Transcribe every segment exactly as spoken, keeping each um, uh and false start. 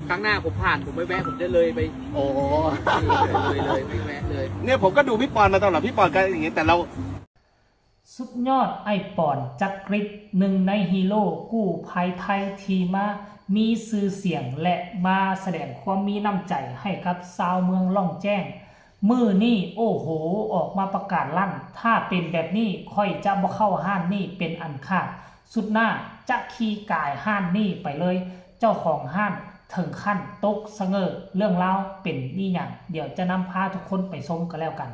ครั้งหน้าผมผ่าน ผมไม่แวะ ผมจะเลยไป โอ้ เลยเลยไม่แวะเลย เนี่ยผมก็ดูพี่ปอนมาตลอด พี่ปอนก็อย่างเงี้ย แต่เรา สุดยอดไอ้ปอนจักริด หนึ่งในฮีโร่กู้ภัยไทยที่มามีชื่อเสียงและมาแสดงความมีน้ำใจให้กับชาวเมืองล่องแจ้ง มื้อนี้โอ้โห ออกมาประกาศลั่น ถ้าเป็นแบบนี้ข้อยจะบ่เข้าห้านนี้เป็นอันขาด สุดหน้าจะขี่กายห้านนี้ไปเลย เจ้าของห้านถึงขั้นตกสะเงิก เรื่องราวเป็นอีหยัง เดี๋ยวจะนำพาทุกคนไปชมกันแล้วกัน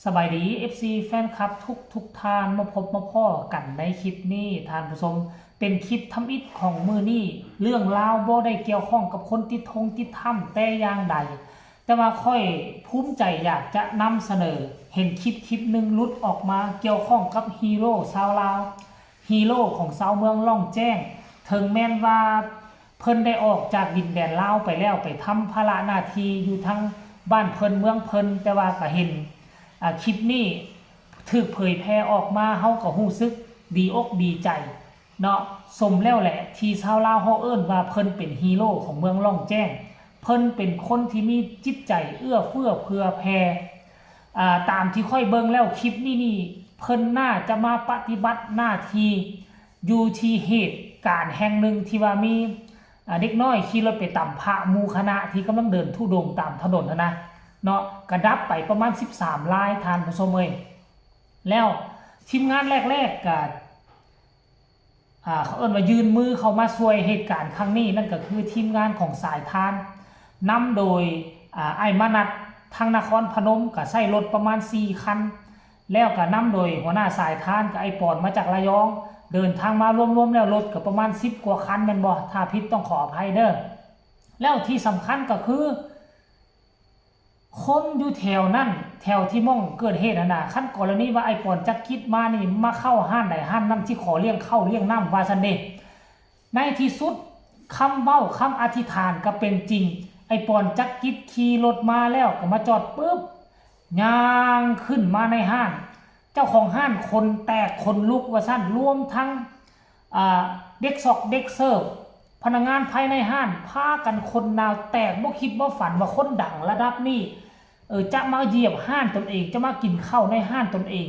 สบายดี เอฟซี แฟนคลับทุกทุกท่าน มาพบมาพ้อกันในคลิปนี้ ท่านผู้ชม เป็นคลิปทำอิฐของมื้อนี้ เรื่องราวบ่ได้เกี่ยวข้องกับคนติดธงติดถ้ำแต่อย่างใด แต่ว่าข้อยภูมิใจอยากจะนำเสนอ เห็นคลิปคลิปหนึ่งหลุดออกมาเกี่ยวข้องกับฮีโร่ชาวลาว ฮีโร่ของชาวเมืองล่องแจ้ง ถึงแม้นว่าเพิ่นได้ออกจากดินแดนลาวไปแล้ว ไปทำภาระหน้าที่อยู่ทางบ้านเพิ่นเมืองเพิ่น แต่ว่าก็เห็น อ่า คลิปนี้ถูกเผยแพร่ออกมา เฮาก็รู้สึกดีอกดีใจเนาะ สมแล้วแหละที่ชาวลาวเฮาเอิ้นว่าเพิ่นเป็นฮีโร่ของเมืองล่องแจ้ง เพิ่นเป็นคนที่มีจิตใจเอื้อเฟื้อเผื่อแผ่ อ่า ตามที่ข้อยเบิ่งแล้วคลิปนี้นี่ เพิ่นน่าจะมาปฏิบัติหน้าที่อยู่ที่เหตุการณ์แห่งหนึ่งที่ว่ามี อ่า เด็กน้อยขี่รถไปตำพระหมู่คณะที่กำลังเดินธุดงค์ตามถนนหั้นนะเนาะ กะดับไปประมาณสิบสามราย ท่านผู้ชมเอ้ย แล้วทีมงานแรกๆ กะ อ่า เขาเอิ้นว่ายื่นมือเข้ามาช่วยเหตุการณ์ครั้งนี้ นั่นก็คือทีมงานของสายทาน นำโดย อ่า อ้ายมนัส ทางนครพนม ก็ใช้รถประมาณสี่คัน แล้วก็นำโดยหัวหน้าสายทานกับไอ้ปอนมาจากระยอง เดินทางมารวมๆแล้วรถก็ประมาณสิบกว่าคันแม่นบ่ ถ้าผิดต้องขออภัยเด้อ แล้วที่สำคัญก็คือ คนอยู่แถวนั้น แถวที่หม่องเกิดเหตุหั้นนะ คันกรณีว่าไอ้ปอนจักริดมานี่ มาเข้าห้านใดห้านนั้น สิขอเลี้ยงข้าวเลี้ยงน้ำ ว่าซั่นเด้ ในที่สุดคำเว้าคำอธิษฐานก็เป็นจริง ไอ้ปอนจักริดขี่รถมาแล้วก็มาจอดปุ๊บ ย่างขึ้นมาในห้าน เจ้าของห้านขนแตกขนลุกว่าซั่น รวมทั้ง อ่า เด็กซอกเด็กเสิร์ฟ พนักงานภายในห้าน พากันขนหนาวแตก บ่คิดบ่ฝันว่าคนดังระดับนี้ เออ จะมาเหยียบห้านตนเอง จะมากินข้าวในห้านตนเอง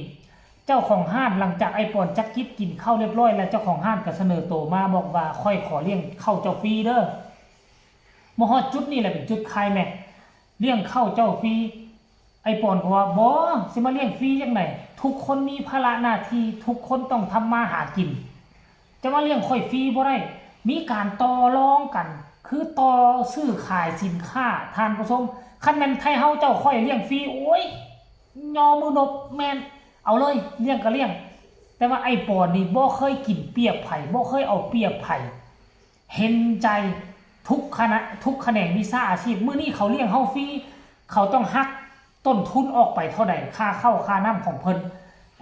เจ้าของห้านหลังจากไอ้ปอนจักริดกินข้าวเรียบร้อยแล้ว เจ้าของห้านก็เสนอโตมาบอกว่า "ข้อยขอเลี้ยงข้าวเจ้าฟรีเด้อ" มาฮอดจุดนี้แหละเป็นจุดไคลแม็กซ์ "เลี้ยงข้าวเจ้าฟรี" ไอ้ปอนก็ว่า "บ่ สิมาเลี้ยงฟรีจั่งใด ทุกคนมีภาระหน้าที่ ทุกคนต้องทำมาหากิน จะมาเลี้ยงข้อยฟรีบ่ได้" มีการต่อรองกัน คือต่อซื้อขายสินค้า ท่านผู้ชม คันแม่นไทเฮาเจ้าข้อยเลี้ยงฟรี โอ้ย ยอมือนบ แม่น เอาเลย เลี้ยงก็เลี้ยง แต่ว่าไอ้ปอนนี่บ่เคยกินเปรียบไผ บ่เคยเอาเปรียบไผ เห็นใจทุกคณะ ทุกแขนงวิชาอาชีพ มื้อนี้เขาเลี้ยงเฮาฟรี เขาต้องหักต้นทุนออกไปเท่าใด ค่าข้าวค่าน้ำของเพิ่น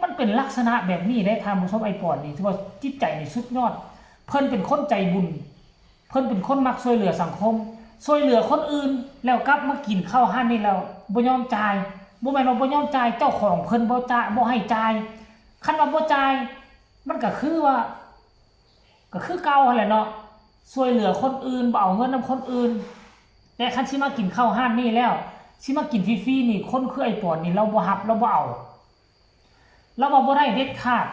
มันเป็นลักษณะแบบนี้เด้ ท่านผู้ชม ไอ้ปอนนี่ถือว่าจิตใจนี่สุดยอด เพิ่นเป็นคนใจบุญ เพิ่นเป็นคนมักช่วยเหลือสังคม ช่วยเหลือคนอื่น แล้วกลับมากินข้าวห้านนี่แล้วบ่ยอมจ่าย บ่แม่นว่าบ่ยอมจ่าย เจ้าของเพิ่นบ่จ่าย บ่ให้จ่าย คันว่าบ่จ่าย มันก็คือว่า ก็คือเก่าหั้นแหละเนาะ ช่วยเหลือคนอื่น บ่เอาเงินนำคนอื่น แต่คันสิมากินข้าวห้านนี่แล้ว สิมากินฟรีๆนี่ คนคือไอ้ปอนนี่ ลาวบ่ฮับ ลาวบ่เอา ลาวว่าบ่ได้เด็ดขาด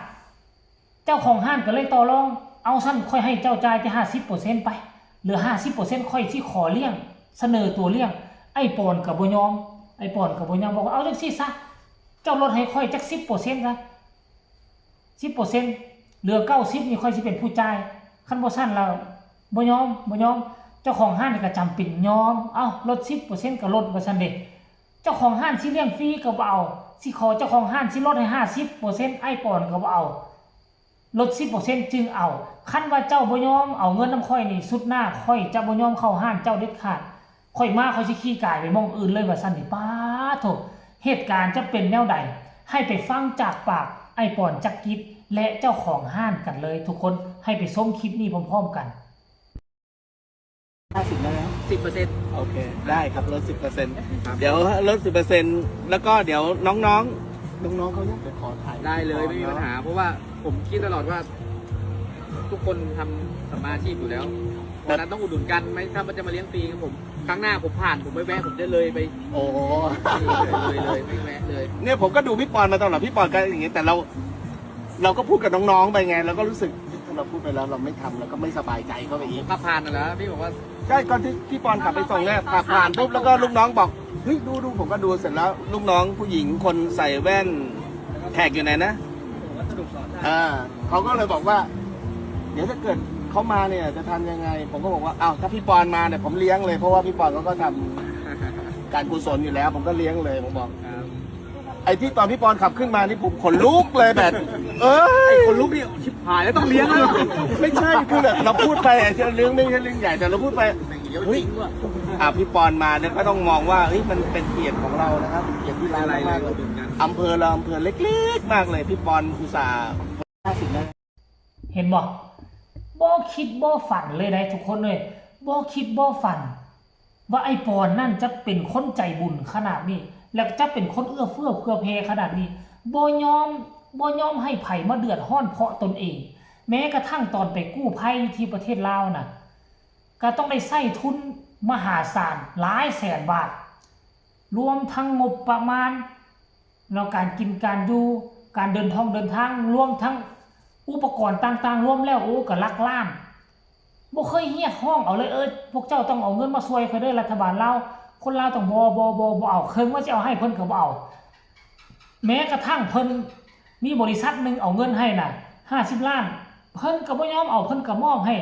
เจ้าของห้านก็เลยต่อรอง "เอา ซั่นข้อยให้เจ้าจ่ายแต่ห้าสิบเปอร์เซ็นต์ไป เหลือห้าสิบเปอร์เซ็นต์ข้อยสิขอเลี้ยง เสนอตัวเลี้ยง" ไอ้ปอนก็บ่ยอม ไอ้ปอนก็บ่ยอม บอกว่า "เอาจั่งซี้ซะ เจ้าลดให้ข้อยจักสิบเปอร์เซ็นต์ซะ สิบเปอร์เซ็นต์ เหลือเก้าสิบนี่ข้อยสิเป็นผู้จ่าย คันบ่ซั่นแล้วบ่ยอม บ่ยอม" เจ้าของห้านนี่ก็จำเป็นยอม "เอ้า ลดสิบเปอร์เซ็นต์ก็ลด" ว่าซั่นเด้ เจ้าของห้านสิเลี้ยงฟรีก็บ่เอา สิขอเจ้าของห้านสิลดให้ห้าสิบเปอร์เซ็นต์ ไอ้ปอนก็บ่เอา ลดสิบเปอร์เซ็นต์จึงเอา คันว่าเจ้าบ่ยอมเอาเงินนำข้อยนี่ สุดหน้าข้อยจะบ่ยอมเข้าห้านเจ้าเด็ดขาด ข้อยมาข้อยสิขี่กายไปหม่องอื่นเลย ว่าซั่นนี่ ป๊าดโธ่ เหตุการณ์จะเป็นแนวใด ให้ไปฟังจากปากไอ้ปอนจักริดและเจ้าของห้านกันเลยทุกคน ให้ไปชมคลิปนี้พร้อมๆกัน ห้าสิบได้ไหม สิบเปอร์เซ็นต์ โอเค ได้ครับ ลดสิบเปอร์เซ็นต์ ครับ เดี๋ยวลดสิบเปอร์เซ็นต์ แล้วก็เดี๋ยวน้องๆ น้องๆเขาอยากจะขอถ่าย ได้เลย ก่อน ไม่มีปัญหา เนาะ เพราะว่าผมคิดตลอดว่า ทุกคนทำสัมมาอาชีพอยู่แล้ว วันนั้นต้องอุดหนุนกันไหม ถ้ามันจะมาเลี้ยงฟรีครับผม ครั้งหน้าผมผ่านผมไม่แวะ ผมจะเลยไป โอ้ เลยเลยไม่แวะเลย เนี่ยผมก็ดูพี่ปอนมาตลอด พี่ปอนก็อย่างเงี้ย แต่เรา เราก็พูดกับน้องๆไปไง เราก็รู้สึก ถ้าเราพูดไปแล้วเราไม่ทำ เราก็ไม่สบายใจเข้าไปอีก ขับผ่านน่ะแล้วพี่บอกว่า ใช่ ก่อนที่พี่ปอนขับไปส่งเนี่ย ขับผ่านปุ๊บ แล้วก็ลูกน้องบอก เฮ้ย ดูดู ผมก็ดูเสร็จแล้ว ลูกน้องผู้หญิงคนใส่แว่น แขกอยู่ไหนนะ ผมว่าสนุกสอนได้ อ่า เขาก็เลยบอกว่า เดี๋ยวถ้าเกิดเขามาเนี่ยจะทำยังไง ผมก็บอกว่า อ้าว ถ้าพี่ปอนมาเนี่ยผมเลี้ยงเลย เพราะว่าพี่ปอนเขาก็ทำการกุศลอยู่แล้ว ผมก็เลี้ยงเลย ผมบอก ครับ ไอ้ที่ตอนพี่ปอนขับขึ้นมานี่ผมขนลุกเลยแบบ เออ ไอ้คนลุกนี่ชิบหายแล้วต้องเลี้ยงแล้ว ไม่ใช่ คือแบบเราพูดไปไอ้เรื่องไม่ใช่เรื่องใหญ่ แต่เราพูดไป เดี๋ยว เฮ้ย จริงว่ะ อ่ะ พี่ปอนมาเนี่ยก็ต้องมองว่าเฮ้ย มันเป็นเกียรติของเรานะครับ เป็นเกียรติที่ร้านเรามากเลย อำเภอเราอำเภอเล็กๆมากเลย พี่ปอนอุตส่าห์ เห็นบ่บ่คิดบ่ฝันเลยนะทุกคนเลยบ่คิดบ่ฝัน ว่าไอ้ปอนนั่นจะเป็นคนใจบุญขนาดนี้ แล้วจะเป็นคนเอื้อเฟื้อเผื่อแผ่ขนาดนี้บ่ยอมบ่ยอมให้ไผมาเดือดร้อนเพราะตนเอง แม้กระทั่งตอนไปกู้ภัยอยู่ที่ประเทศลาวน่ะ ก็ต้องได้ใช้ทุนมหาศาลหลายแสนบาท รวมทั้งงบประมาณ แล้วการกินการอยู่ การเดินทองเดินทาง รวมทั้งอุปกรณ์ต่างๆ รวมแล้วโอ้ก็หลักล้านบ่เคยเรียกร้องเอาเลย เออ พวกเจ้าต้องเอาเงินมาช่วยข้อยเด้อ รัฐบาลลาว คนลาวต้องบ่บ่บ่บ่เอา เคิ่งว่าสิเอาให้เพิ่นก็บ่เอา แม้กระทั่งเพิ่นมีบริษัทหนึ่งเอาเงินให้น่ะห้าสิบล้าน เพิ่นก็บ่ยอมเอา เพิ่นก็มอบให้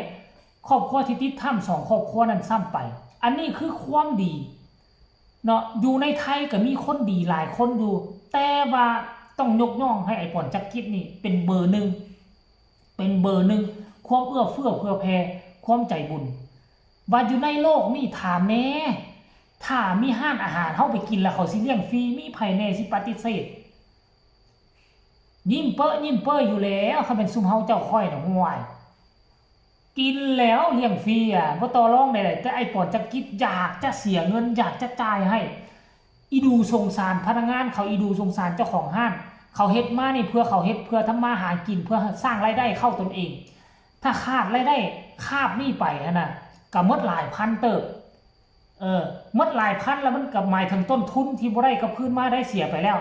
ครอบครัวที่ติดถ้ำสองครอบครัวนั้นซ้ำไป อันนี้คือความดีเนาะ อยู่ในไทยก็มีคนดีหลายคนอยู่ แต่ว่าต้องยกย่องให้ไอ้ปอนจักรกิจนี่เป็นเบอร์หนึ่ง เป็นเบอร์หนึ่ง ความเอื้อเฟื้อเผื่อแผ่ ความใจบุญ ว่าอยู่ในโลกนี่ถามแหน่ ถ้ามีร้านอาหารเฮาไปกินแล้วเขาสิเลี้ยงฟรี มีไผแหน่สิปฏิเสธ ยิ้มเป๊ะยิ้มเป๊ยอยู่แล้ว คันเป็นซุมเฮาเจ้าข้อยน่ะ ห่วย กินแล้วเลี้ยงฟรีอ่ะ บ่ต่อรองได้เลย แต่ไอ้ปอนจักรกิจอยากจะเสียเงิน อยากจะจ่ายให้ อีดูสงสารพนักงานเขา อีดูสงสารเจ้าของร้าน เขาเฮ็ดมานี่เพื่อเขาเฮ็ด เพื่อทำมาหากิน เพื่อสร้างรายได้เข้าตนเอง ถ้าขาดรายได้คาบนี่ไปหั้นน่ะ ก็หมดหลายพันเติบ เออ หมดหลายพันแล้วมันก็หมายถึงต้นทุนที่บ่ได้กลับคืนมา ได้เสียไปแล้ว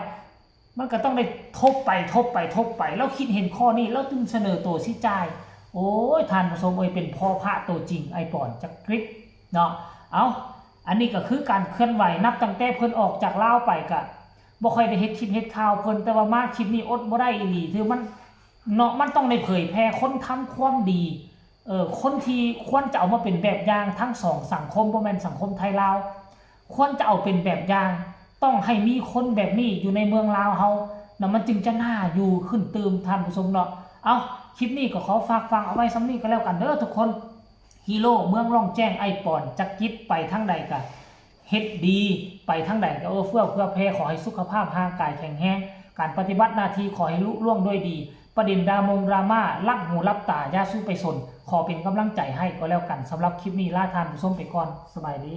มันก็ต้องได้ทบไปทบไปทบไป แล้วคิดเห็นข้อนี้แล้วจึงเสนอตัวสิจ่าย โอ้ย ท่านผู้ชมเอ้ย เป็นพ่อพระตัวจริง ไอ้ปอนจักรกิจเนาะ เอา อันนี้ก็คือการเคลื่อนไหวนับตั้งแต่เพิ่นออกจากลาวไปก็บ่ค่อยได้เห็นคลิปเห็นข่าวเพิ่น แต่ว่ามาคลิปนี้อดบ่ได้อีหลี คือมันเนาะ มันต้องได้เผยแผ่คนทำความดี เออ คนที่ควรจะเอามาเป็นแบบอย่างทั้งสองสังคม บ่แม่นสังคมไทยลาว ควรจะเอาเป็นแบบอย่าง ต้องให้มีคนแบบนี้อยู่ในเมืองลาวเฮานะ มันจึงจะน่าอยู่ขึ้นตื่ม ท่านผู้ชมเนาะ เอา คลิปนี้ก็ขอฝากฟังเอาไว้ส่ำนี้ก็แล้วกันเด้อทุกคน ฮีโร่เมืองล่องแจ้ง ไอ้ปอนจักรกิจ ไปทางใดก็เฮ็ดดี ไปทางใดก็เอื้อเฟื้อเผื่อแผ่ ขอให้สุขภาพร่างกายแข็งแรง การปฏิบัติหน้าที่ขอให้ลุล่วงด้วยดี ประเด็นดรามงดราม่า รับหูรับตา อย่าสู้ไปสน ขอเป็นกำลังใจให้ก็แล้วกัน สำหรับคลิปนี้ลาท่านผู้ชมไปก่อน สบายดี